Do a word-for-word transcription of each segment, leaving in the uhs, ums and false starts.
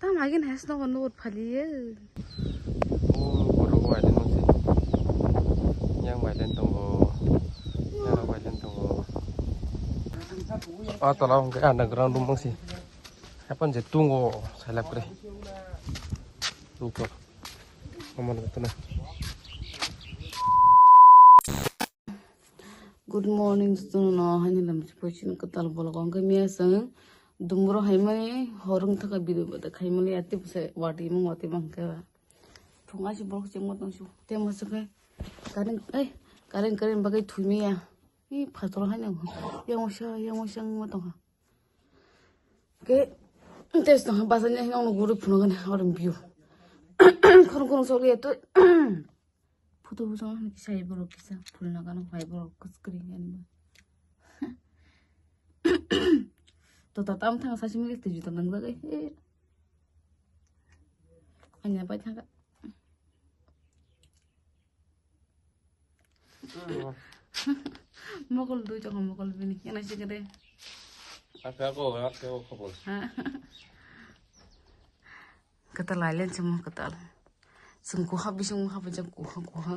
Tam agin has no no phaliye. O borok wailen mangsi. Yang wailen tongo. Yang wailen tongo. O tola hwnkhe underground room mangsi. Hapan je tungo sailap kre. Niko. Omo nang tuna. Good morning, student no, hani lam si pochin katal bolok ang kami asang. Dumro hai mani horung thaka video bata khai mali ati puse wati mung wati bang ke ba. Thung asi bolok cheng mo tong su. Te mo se kai. Karen, eh, karen, karen bagai thui mi ya. Ni phatro hai nang. Yang mo sa, yang mo sang mo tong ha. Ke, tes tong ha, basa ni nang no guru phuno gane, orom biu. Khorong khorong sok ya to. Photo bo chwng hai kisa hai borok kisa phulna gana hai borok kwchwrwng ani bo. To ta tam thang sa simi twi juta nang jagai. Anya pai thang. Mokol dui chong mokol bini kena sikade. Aka ko, aka ko khobor. Katal ailen chimo katal. Sung kuha bisung kuha bajak kuha kuha.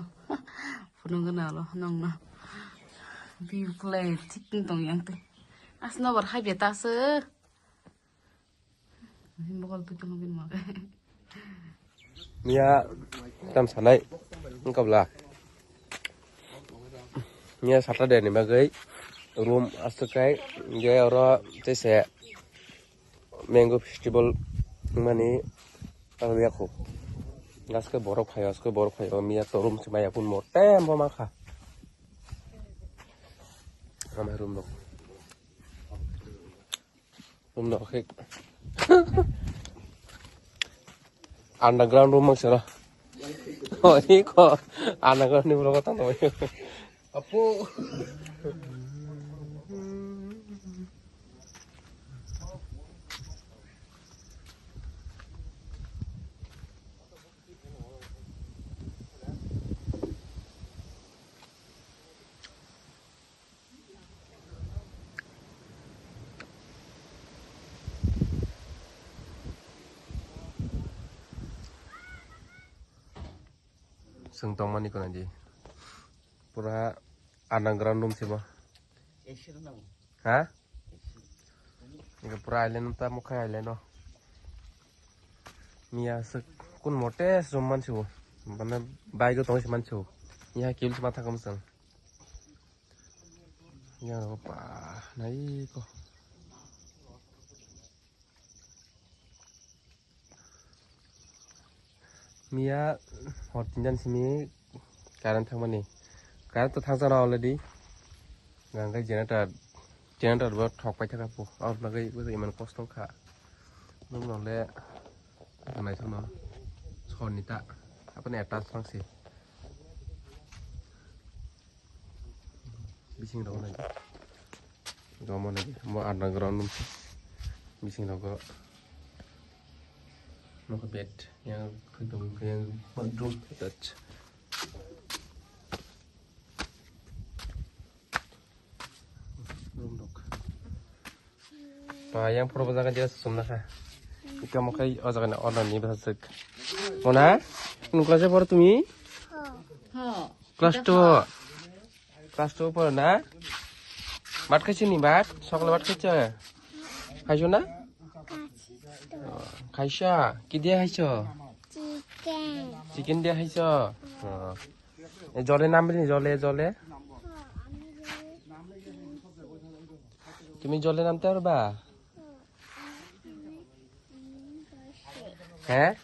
Phunung gana lo nong na. Bi play thik tong yang te. As no bar hai beta se. Bokol tu chong bin ma. Miya tam sanai. Engkabla. Miya Saturday ni bagwi room aswk kai. Ge oro tese. Mango festival mani ang yakho. Gaske borok phaio, aske borok phaio, miya to room se maya kun mo tem bo makha. Amai room no. Room no khik. Underground room mang sero. Oh, iko. Underground ni borok tang no. Apo. Chwng tongmani kwnadi. Pura underground room se bo. Ha? Ega pura island ta mukha island o. Miya se kun mote room man se bo. Bana bike o tong se man se bo. Ya kil se ma thakam sang. Ya ro pa nai ko. Miya hor tinjan simi current thangmani. Current to thangsa na already. Gangkai generator, generator bo thok pai thaka po. Aboni bagwi iman kosto wngkha. Nokno le naithokno sorni ta. Aboni attach thangsi. Bising rok nai. Romo nai. Mo underground room. Bising rogo. Mo bed. Yang khudung yang bathroom attach. Room rok. Pa yang pura bajaga dia sumna kha. Ikam kai o jaga na order ni basa sik. Mona, nung class e poro tumi? Ho. Class two. Class two poro na? Bat khaisi ni bat? Sokle bat khaisi? Khaisi na? Khaisa. Ki dia khaisi? Chicken. Chicken dia khaisi? Oh. E, jole nam bini, jole, jole. Tumi jole nam te ba? He?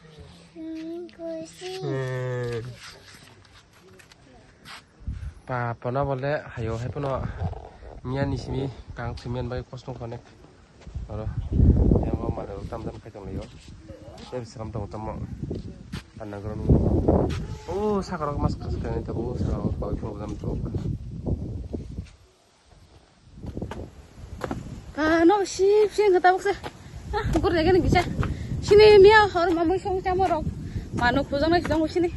Hmm. Pa, pona bole, hayo, hai pono, miya ni simi, kang simi an bai kosong konek. Oro, yang bo mane tam tam khai tong layo. Tei bwswkam tongo tamo. Anna ground. O, saka rok mas kas kani tabo, saka rok koi problem tok. Ah, no, si, si, nggak tahu sih. Ah, gur lagi nih bisa. Sini, Mia, hor, mamui song, camo rok. Manu, kujang, nih, dong, sini.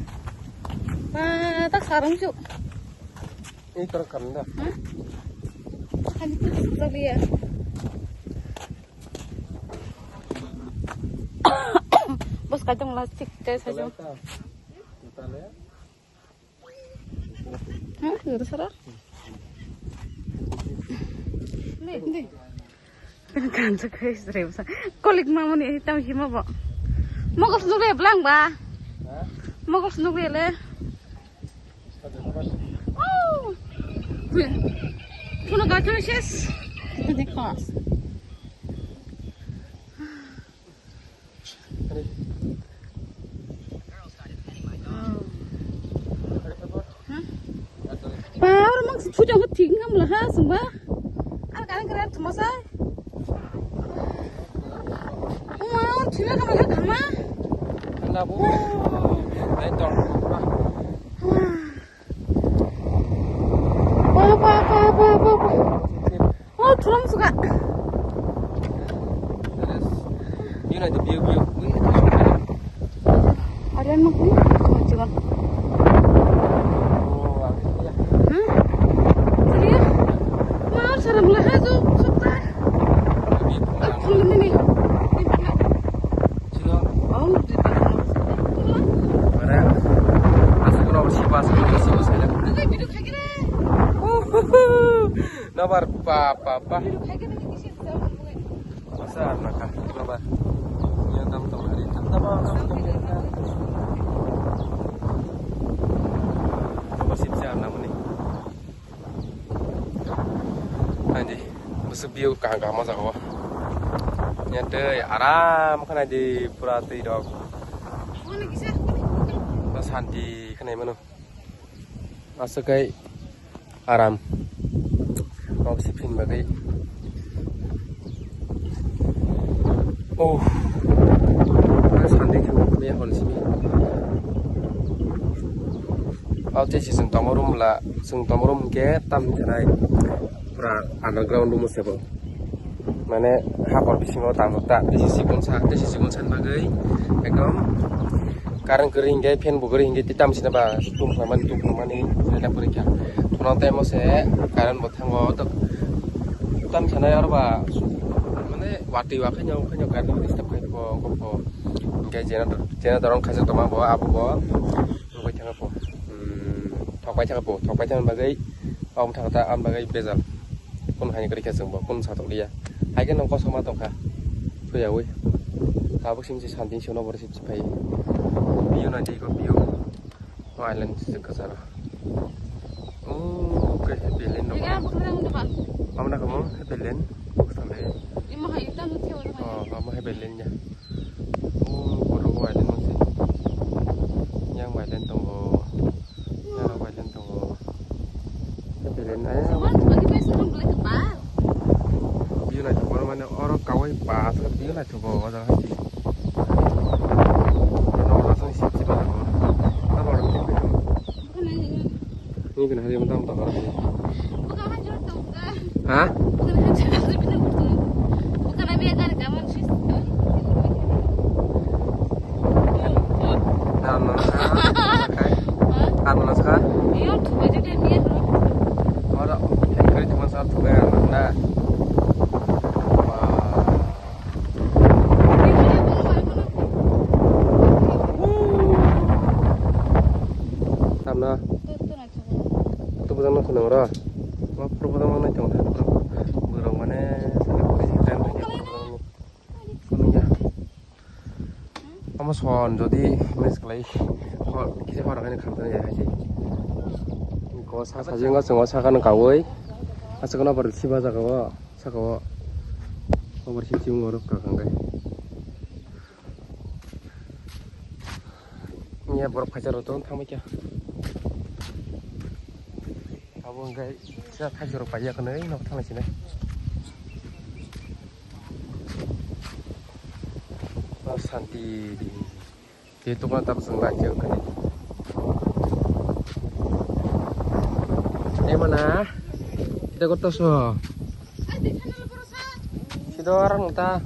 Ah, tak sarung, cu. Ini terus kan dah. Hah? Kan itu, tak lihat. Kadang lastik te saja. Ha, guru sara. Kansa kai sre bsa. Kolik mamuni tam hima bo. Mogol snugre blang ba. Mogol snugre le. Oh. Puno gato ses. Kita de kos. Power mang se puja ko thik ngam la ha sungba. Al kan kare thuma sa. Uma thila kam la kama. Anda bu. Ai tong. Pa pa pa pa pa pa. Oh, thuram suka. Yun aja biu biu. Arian mo kuni? Oh, chigon. Oh, abis ya. Hah? Sini ya. Mau saram lah tu, sukta. Aku ini nih. Sino? Oh, di mana? Mana? Asal kalau si pas, si pas saya. Nabar pa pa pa. Masa arna ka. Nabar. Yang tam tam hari tam tam. Apa sih bisa arna muni? Nanti. Musu biu kaham kaham masa ko. Yang te aram kan aja pura tui dok. Santi kan aja mana? Aswk kai aram. Kok si phin bagwi. Oh. Santi chu me hon simi. Aw te si sung tongma room la, sung tongma room ke tam janai. Pura underground room se bo. Mane hapor bisingo tang ta, tei si sikon sa, tei si sikon san bagwi ekdom current kwrwi hinkhe, fan bo kwrwi hinkhe, tei tamo sina ba tum khlaimani, tum khlaimani, naina kwrwi kha. Thono tei mo se current bo thango, to tam sanai aro ba, mane watwi wa khaino, khaino current disturb khai ko, ko ko. Hinkhe generator, generator on khaijak tongma bo, abo bo. Thokbai thangkha po. Hmm, thokbai thangkha po. Thokbai thangkha bagwi, omo thangkha ta, am bagwi bejal. Kun hai kwrwi kha chwng bo, kun satok liya. Hai khe nong kosom ma tongkha. Thuyaui. Tabuk sim si santi sino bor sim si phai. View na di ko view. O island si kwcharo. O ke happy land no. Amo na kamo happy land. Buk thale. Imo hai ta no thewa. Oh, amo happy land ya. Oh, borok bai len mangsi. Yang bai len tongo. Yang bai len tongo. Bai len, eh. View naithogo mane oro kawai bus view naithogo o jaga hai. Nokha song sip sip abo. Abo oro. Ini kena hari mentang mentang orang ini. Ha? Ano sa? Ano sa? Oro, kiri cuma satu ya, na. Wah. Tamna. Tubujakno khwnang ro. Ma phuru bodol manwi tong thang phuru. Borok mane sani puri si time thang phuru. Phuru ya. Omo son jodi miss khlai. Hor kisa hor haino khamtani ya haji. Ko sa sajingo chwngo sakano kawi. Aswkno bor siba jagao. Sakao. Obor si chimung oro kakang kai. Nya borok phaisa rok tong thangbai kha. Abo hwnkhe kisa thaisok rok paiya khwnwi nok thangna sinai. O santi di. Tei tukuna tabuk chwng lai khe khwnwi. Emana. Ita korto so. Sido arang ta.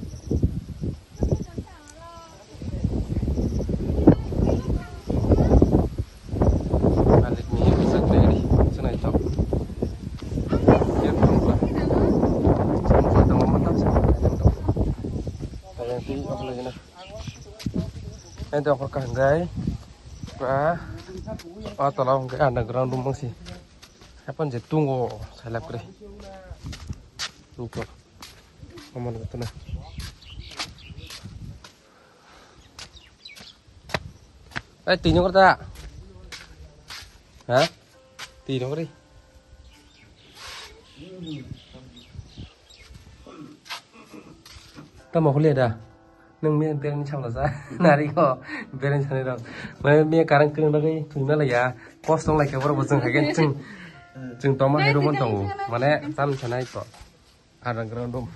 Malikni bwswk nai ri, chwng nai tok. Yang tong ba. Chwng ba tong ma tam sa. Yang tong. Yang ti ok lagi na. Ento ako kahanggai. Ah, oh, tola hongke underground room mangsi. Hapan je tungo salap kre. Niko. Aman betul na. Eh, tinyo kerta. Hah? Tinyo keri. Tamo kuliah dah. Nang mi bereng chang sa. Nari ko bereng chang ro. Mane mi karang kring lagi thui mala ya. Kos tong lai kebor bo jeng hagen jeng. Jeng toma heru mon tongo. Mane tam chanai to. Underground room.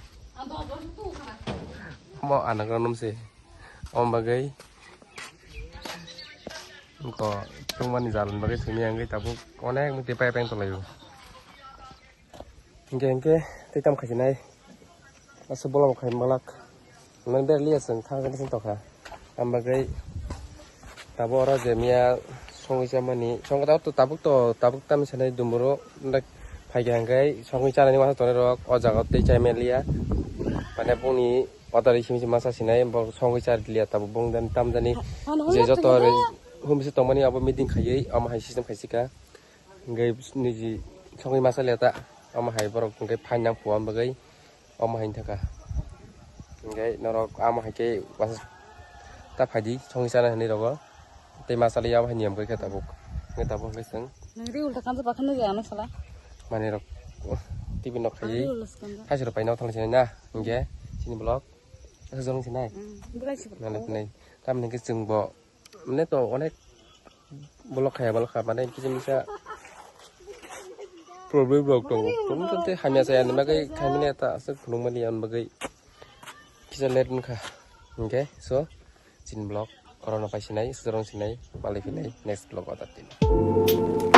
Mo underground room se. Om bagai. Ko tungmani jalan bagai thumi anggai tabuk onek muti pai peng tolayo. Hingke hingke tei tam khasinai. Asa bola bo khai malak. Nang der liya seng thang kani seng tokha. Am bagai tabo oro je miya songwi chamani. Songwi tabuk to tabuk to tabuk tam sanai dumuro. Ndak phaikha hingke songwi chanani wasa tonai rok. O jaga tei chai meliya. Mane boni otari simi sima sa sinai. Bo songwi char liya tabuk bong dan tam jani. Je joto humsi tongmani abo meeting khaiwi. Amo hai system khaisika. Hingke niji songwi masa leta, omo hai borok hingke phaina phuam bagwi omo hai thaka. Hingke norok amo hai khe wasa ta phaidi songwi chana hinwi rogo. Tei masa liya omo hai niyam khe tabuk. Hingke tabuk hingke chwng Nang ri ulta kansa bakhan nugwi ano sala. Manwi rok T V nok khaiwi Ari ulas kansa. Haisi rok paina thang sinai na hingke chini blog. Asa jolong sinai. Hmm, belai si. Nang nai. Tamni hingke chwng bo Mane to onek bolok khaya bolok kha mane kisa misa problem rok tongo. Problem to te hamya saya ni bagwi khaimani ta aswk phunukmani yang bagwi kisa let wngkha. Hingke so chini blog orono paisinai, swrwng sinai, malai phinai next blog o ta tini.